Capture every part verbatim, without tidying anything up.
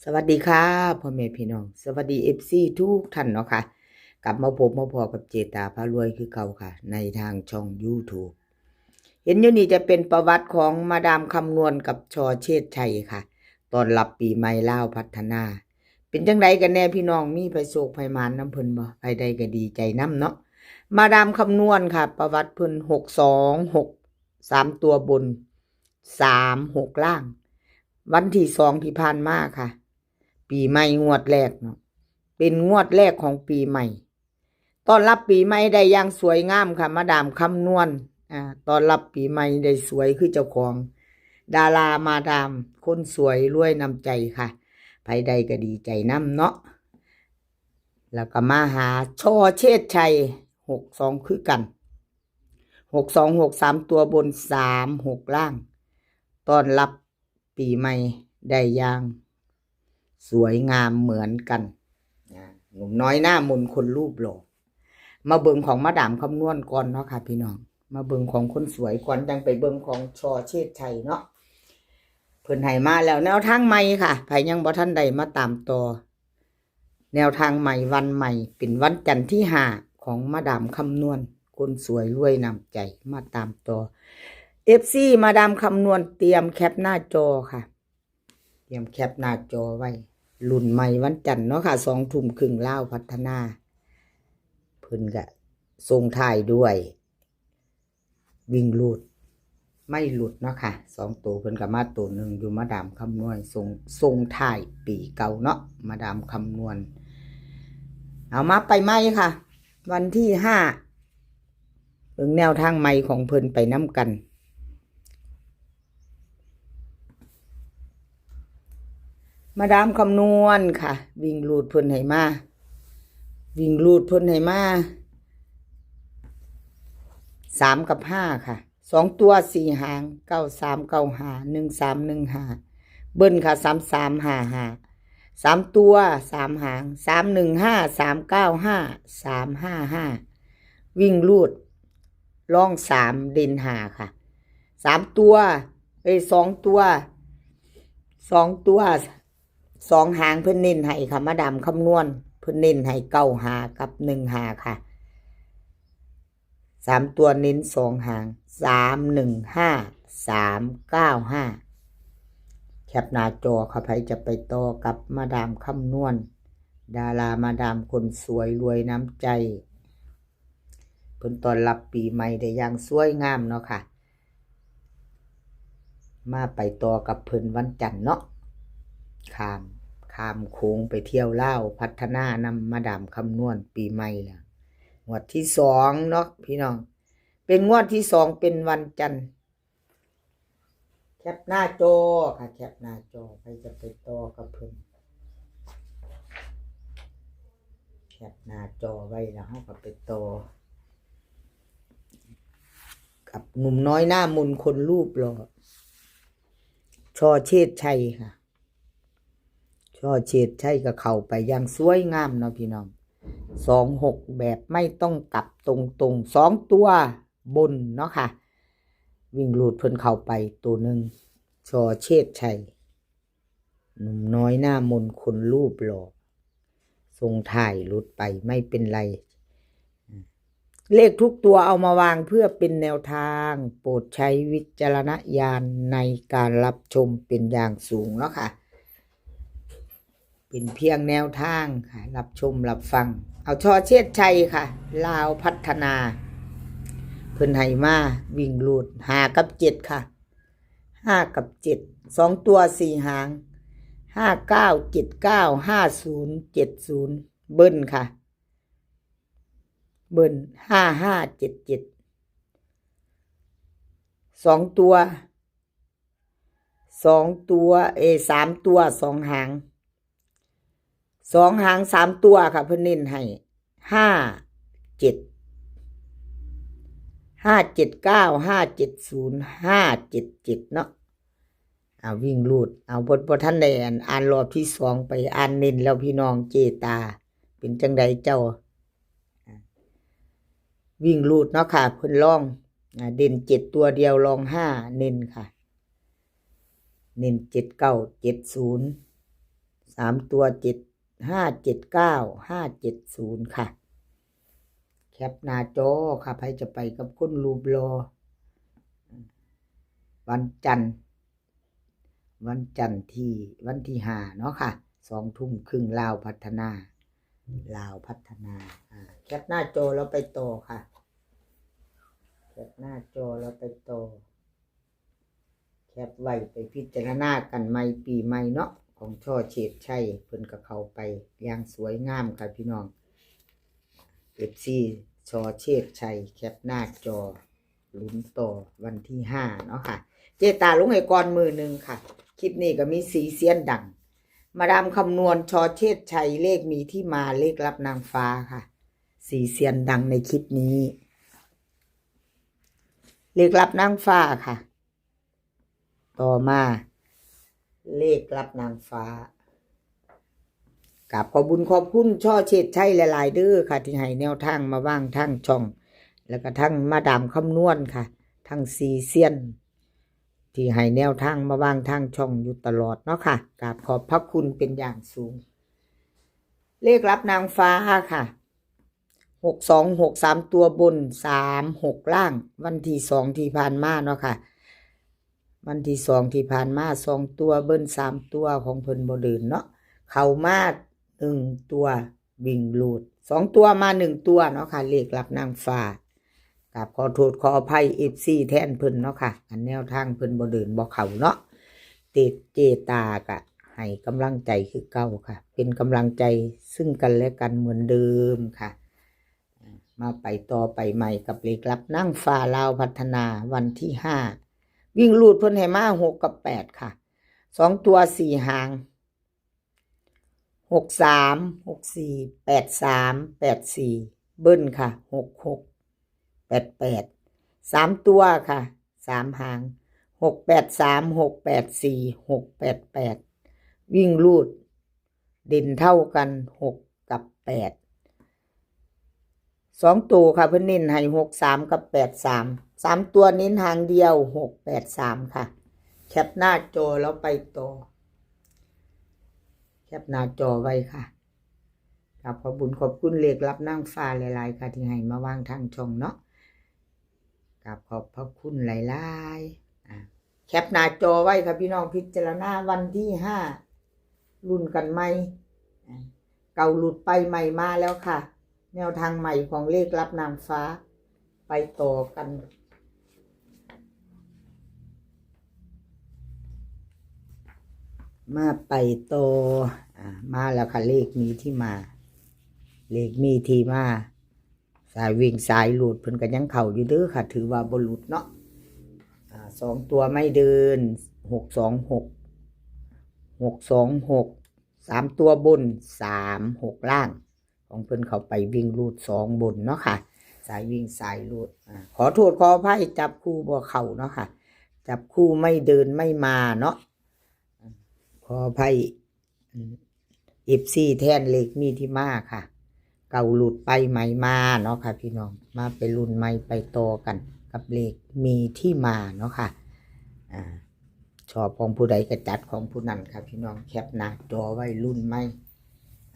สวัสดีค่ะ พ่อแม่พี่น้อง สวัสดี เอฟซี ทุกท่านเนาะค่ะ กลับมาพบมาพ้อกับเจตาพารวยคือเก่าค่ะ ในทางช่อง YouTube เห็นอยู่นี่จะเป็นประวัติของมาดามคำนวณกับชอเชษชัยค่ะ ต้อนรับปีใหม่ลาวพัฒนา เป็นจังใดกันแน่พี่น้อง มีไผโชคไผหมานนำเพิ่นบ่ ไผได้ก็ดีใจนำเนาะ มาดามคำนวณค่ะ ประวัติเพิ่น หกสองหก สามตัวบน สามหก ล่าง วันที่สองที่ผ่านมาค่ะ ปีใหม่งวดแรกเนาะ เป็นงวดแรกของปีใหม่ ต้อนรับปีใหม่ได้อย่างสวยงามค่ะ มาดามคำนวณ อ่า ต้อนรับปีใหม่ได้สวยคือเจ้าของ ดารามาดามคนสวยรวยน้ำใจค่ะ ไผได้ก็ดีใจนำเนาะ แล้วก็มาหาชอเชษชัย หกสอง คือกัน หกสองหก สามตัวบน สามหก ล่าง ต้อนรับปีใหม่ได้อย่างสวยงามเหมือนกัน อ่า หนุ่มน้อยหน้ามนคนรูปหล่อ มาเบิ่งของมาดามคำนวณก่อนเนาะค่ะพี่น้อง มาเบิ่งของคนสวยก่อน จั่งไปเบิ่งของชอเชษชัยเนาะ เพิ่นให้มาแล้วแนวทางใหม่ค่ะ ไผยังบ่ทันได้มาตามต่อ แนวทางใหม่วันใหม่ เป็นวันจันทร์ที่ห้าของมาดามคำนวณ คนสวยรวยน้ำใจ มาตามต่อ เอฟซี มาดามคำนวณเตรียมแคปหน้าจอค่ะ เตรียมแคปหน้าจอไว้ รุ่นใหม่วันจันทร์เนาะค่ะ สองทุ่มครึ่งลาวพัฒนา เพิ่นก็ส่งท้ายด้วย วิ่งรูด ไม่หลุดเนาะค่ะ สองตัวเพิ่นก็มาตัวหนึ่งอยู่ มาดามคำนวณ ส่ง ส่งท้ายปีเก่าเนาะ มาดามคำนวณ เอามาไปใหม่ค่ะ วันที่ห้า เบิ่งแนวทางใหม่ของเพิ่นไปนำกัน มาดามคำนวณค่ะ วิ่งรูดเพิ่นให้มา วิ่งรูดเพิ่นให้มา สามกับห้าค่ะ สองตัวสี่หาง เก้าสามเก้าห้า หนึ่งสามหนึ่งห้า เบิ้ลค่ะ สามสามห้าห้า สามตัวสามหาง สามหนึ่งห้า สามเก้าห้า สามห้าห้า วิ่งรูด ร่องสาม เด่นห้าค่ะ สามตัว เอ้ย สองตัว สองตัว สองหางเพิ่นเน้นให้ค่ะ มาดามคำนวณ เพิ่นเน้นให้เก้าห้ากับหนึ่งห้าค่ะ สามตัวเน้นสองหาง สามหนึ่งห้า สามเก้าห้า แคปหน้าจอค่ะ ไผจะไปต่อกับมาดามคำนวณ ดารามาดามคนสวยรวยน้ำใจ เพิ่นต้อนรับปีใหม่ได้อย่างสวยงามเนาะค่ะ มาไปต่อกับเพิ่นวันจันทร์เนาะ ข้าม ข้ามโขงไปเที่ยวลาวพัฒนานำมาดามคำนวณปีใหม่แล้ว งวดที่สองเนาะพี่น้อง เป็นงวดที่สองเป็นวันจันทร์ แคปหน้าจอค่ะ แคปหน้าจอ ไผจะไปต่อกับเพิ่น แคปหน้าจอไว้แล้วเฮาก็ไปต่อ กับหนุ่มน้อยหน้ามนคนรูปหล่อ ชอเชษชัยค่ะ ชอเชษชัยก็เข้าไปอย่างสวยงามเนาะพี่น้อง สองหก แบบไม่ต้องกลับตรงๆ สองตัวบนเนาะค่ะ วิ่งรูดเพิ่นเข้าไปตัวหนึ่ง ชอเชษชัย หนุ่มน้อยหน้ามนคนรูปหล่อ ส่งท้ายหลุดไปไม่เป็นไร เลขทุกตัวเอามาวางเพื่อเป็นแนวทาง โปรดใช้วิจารณญาณในการรับชมเป็นอย่างสูงเนาะค่ะ เป็นเพียงแนวทางค่ะ รับชมรับฟัง เอาชอเชษชัยค่ะ ลาวพัฒนา เพิ่นให้มาวิ่งรูด ห้ากับเจ็ดค่ะ ห้ากับเจ็ด สองตัวสี่หาง ห้าเก้า เจ็ดเก้า ห้าศูนย์ เจ็ดศูนย์ เบิ้ลค่ะ เบิ้ล ห้าห้าเจ็ดเจ็ด สองตัว สองตัว เอ สามตัว สองหาง สองหาง สามตัวค่ะ เพิ่นเน้นให้ ห้าเจ็ด ห้าเจ็ดเก้า ห้าเจ็ดศูนย์ ห้าเจ็ดเจ็ด เนาะ อ่า วิ่งรูด เอา บ่ บ่ทันได้อ่าน อ่านรอบที่สองไป อ่านเน้นแล้วพี่น้อง เจตา เป็นจังใดเจ้า อ่า วิ่งรูดเนาะค่ะ เพิ่นร่อง อ่า เด่นเจ็ดตัวเดียว ร่องห้า เน้นค่ะ เน้นเจ็ดเก้า เจ็ดศูนย์ สามตัว เจ็ดห้าเจ็ดเก้า ห้าเจ็ดศูนย์ ค่ะ แคปหน้าจอค่ะ ใครจะไปกับคนรูปหล่อ วันจันทร์ วันจันทร์ที่ วันที่ห้าเนาะค่ะ สองทุ่มครึ่ง ลาวพัฒนา ลาวพัฒนา อ่า แคปหน้าจอแล้วไปต่อค่ะ แคปหน้าจอแล้วไปต่อ แคปไว้ไปพิจารณากันใหม่ปีใหม่เนาะ ของ ช.เชษชัย เพิ่นก็เข้าไปอย่างสวยงามค่ะพี่น้อง เอฟซี ช.เชษชัย แคปหน้าจอ ลุ้นต่อวันที่ห้าเนาะค่ะ เจตาลงให้ก่อนมือหนึ่งค่ะ คลิปนี้ก็มีสี่เซียนดัง มาดามคำนวณ ช.เชษชัย เลขมีที่มา เลขลับนางฟ้าค่ะ สี่เซียนดังในคลิปนี้ เลขลับนางฟ้าค่ะ ต่อมา เลขลับนางฟ้า กราบขอบบุญขอบคุณ ช.เชษชัย หลายๆเด้อค่ะ ที่ให้แนวทางมาวางทางช่อง แล้วก็ทั้งมาดามคำนวณค่ะ ทั้งสี่เซียน ที่ให้แนวทางมาวางทางช่องอยู่ตลอดเนาะค่ะ กราบขอบพระคุณเป็นอย่างสูง เลขลับนางฟ้าค่ะ หกสองหก สามตัวบน สามหก ล่าง วันที่สองที่ผ่านมาเนาะค่ะ วันที่สองที่ผ่านมา สองตัวบน สามตัวของเพิ่นบ่เดินเนาะ เข้ามาหนึ่งตัว วิ่งรูด สองตัวมาหนึ่งตัวเนาะค่ะ เลขลับนางฟ้า กราบขอโทษขออภัย เอฟซี แทนเพิ่นเนาะค่ะ อันแนวทางเพิ่นบ่เดินบ่เข้าเนาะ เตเจตากะให้กำลังใจคือเก่าค่ะ เป็นกำลังใจซึ่งกันและกันเหมือนเดิมค่ะ มาไปต่อไปใหม่กับเลขลับนางฟ้าลาวพัฒนาวันที่ห้า วิ่งรูดเพิ่นให้มาหกกับแปดค่ะ สองตัวสี่หาง หกสาม หกสี่ แปดสาม แปดสี่ เบิ้ลค่ะ หกหก แปดแปด สามตัวค่ะ สามหาง หกแปดสาม หกแปดสี่ หกแปดแปด วิ่งรูด เด่นเท่ากัน หกกับแปด สองตัวค่ะ เพิ่นเน้นให้ หกสาม กับ แปดสาม สามตัวเน้นหางเดียว หกแปดสาม ค่ะ แคปหน้าจอแล้วไปต่อ แคปหน้าจอไว้ค่ะ กราบขอบบุญขอบคุณเลขลับนางฟ้าหลายๆค่ะ ที่ให้มาวางทางช่องเนาะ กราบขอบพระคุณหลายๆ อ่ะ แคปหน้าจอไว้ค่ะพี่น้อง พิจารณาวันที่ห้า ลุ้นกันใหม่ อ่ะ เก่าหลุดไปใหม่มาแล้วค่ะ แนวทางใหม่ของเลขลับนางฟ้า ไปต่อกัน มาไปต่อ อ่า มาแล้วค่ะ เลขมีที่มา เลขมีที่มา สายวิ่งสายรูดเพิ่นก็ยังเข้าอยู่เด้อค่ะ ถือว่าบ่หลุดเนาะ อ่า สองตัวไม่เดิน หกสองหก หกสองหก สามตัวบน สามหก ล่าง ของเพิ่นเข้าไปวิ่งรูดสองบนเนาะค่ะ สายวิ่งสายรูด อ่า ขอโทษขออภัย จับคู่บ่เข้าเนาะค่ะ จับคู่ไม่เดินไม่มาเนาะ ขออภัย เอฟซี แทนเลขมีที่มาค่ะ เก่าหลุดไปใหม่มาเนาะค่ะพี่น้อง มาไปลุ้นใหม่ไปต่อกันกับเลขมีที่มาเนาะค่ะ อ่า ชอบของผู้ใดก็จัดของผู้นั้นค่ะพี่น้อง แคปหน้าจอไว้ลุ้นใหม่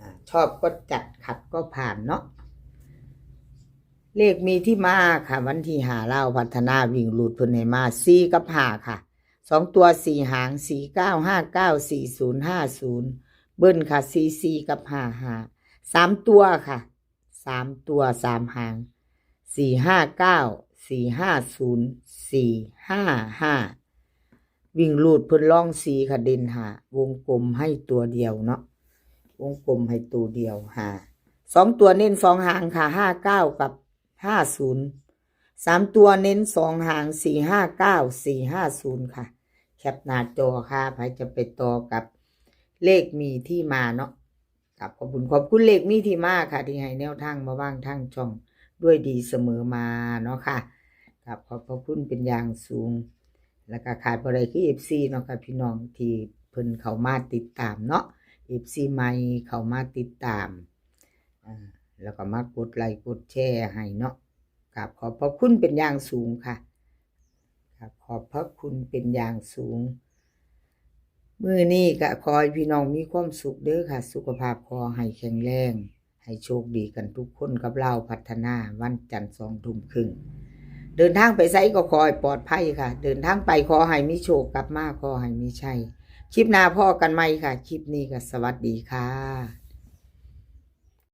อ่า ชอบก็จัด ขัดก็ผ่านเนาะ เลขมีที่มาค่ะ วันที่ห้า ลาวพัฒนาวิ่งรูดเพิ่นให้มา สี่กับห้า ค่ะ สองตัวสี่หาง สี่เก้า ห้าเก้า สี่ศูนย์ ห้าศูนย์ เบิ้ลค่ะ สี่สี่ กับ ห้าห้า สามตัวค่ะ สามตัวสามหาง สี่ห้าเก้า สี่ห้าศูนย์ สี่ห้าห้า วิ่งรูดเพิ่นร่องสี่ค่ะ เด่นห้า วงกลมให้ตัวเดียวเนาะ วงกลมให้ตัวเดียว ห้า สองตัวเน้นสองหางค่ะ ห้าเก้า กับ ห้าศูนย์ สามตัวเน้นสองหาง สี่ห้าเก้า สี่ห้าศูนย์ ค่ะ แคปหน้าจอค่ะ ใครจะไปต่อกับเลขมีที่มาเนาะ กราบขอบคุณขอบคุณเลขมีที่มาค่ะ ที่ให้แนวทางมาวางทางช่องด้วยดีเสมอมาเนาะค่ะ กราบขอบพระคุณเป็นอย่างสูง แล้วก็ขาดบ่ได้คือ เอฟซี เนาะค่ะพี่น้อง ที่เพิ่นเข้ามาติดตามเนาะ เอฟซี ใหม่เข้ามาติดตาม อ่า แล้วก็มากดไลค์กดแชร์ให้เนาะ กราบขอบพระคุณเป็นอย่างสูงค่ะ กราบขอบพระคุณเป็นอย่างสูง มื้อนี้ก็ขอให้พี่น้องมีความสุขเด้อค่ะ สุขภาพขอให้แข็งแรง ให้โชคดีกันทุกคนกับลาวพัฒนา วันจันทร์สองทุ่มครึ่ง เดินทางไปไสก็ขอให้ปลอดภัยค่ะ เดินทางไปขอให้มีโชค กลับมาขอให้มีชัย คลิปหน้าพ้อกันใหม่ค่ะ คลิปนี้ก็สวัสดีค่ะ